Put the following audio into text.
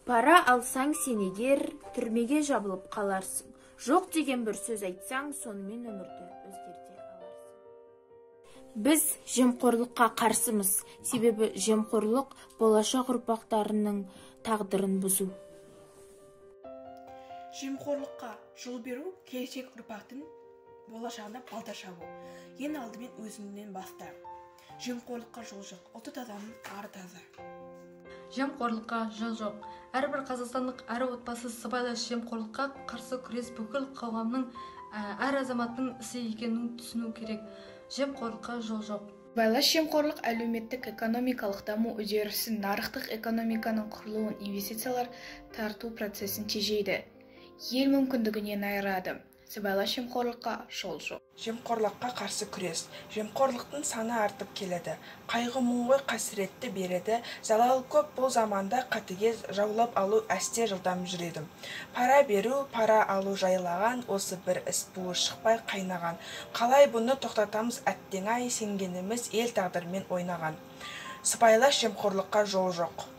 Пара алсаң сен егер, түрмеге жабылып қаларсың. Жоқ деген бір сөз айтсаң, сонымен өмірді өзгерте аларсың. Біз жемқорлыққа қарсымыз, себебі жемқорлық болашақ ұрпақтарының тағдырын бұзу. Жемқорлыққа жол беру келешек ұрпақтың болашағына балта шабу. Ең алдымен өзіңнен баста. Жемқорлыққа жол жоқ, ұлты тазаның ары таза. Жемқорлыққа жол жоқ. Әрбір қазақстандық, әр отбасы сыбайлас жемқорлыққа қарсы күрес бүкіл қоғамның, әр азаматтың ісі екенін түсіну керек. Жемқорлыққа жол жоқ. Сыбайлас жемқорлық әлеуметтік экономикалық даму үдерісін, нарықтық экономиканың құрылуын, инвестициялар тарту процесін тежейді. Ел мүмкіндігінен айырады. Сыбайлас жемқорлыққа жол жоқ. Жемқорлыққа қарсы күрес. Жемқорлықтың саны артып келеді. Қайғы мұң ғой қасіретті береді. Залал көп бұл заманда, қатыгез жаулап алу әсте жылдам жүреді. Пара беру, пара алу жайлаған, осы бір іс буы шықпай қайнаған. Қалай бұны тоқтатамыз, әттең-ай, сенгеніміз ел тағдырымен ойнаған. Сыбайлас жемқорлыққа жол жоқ.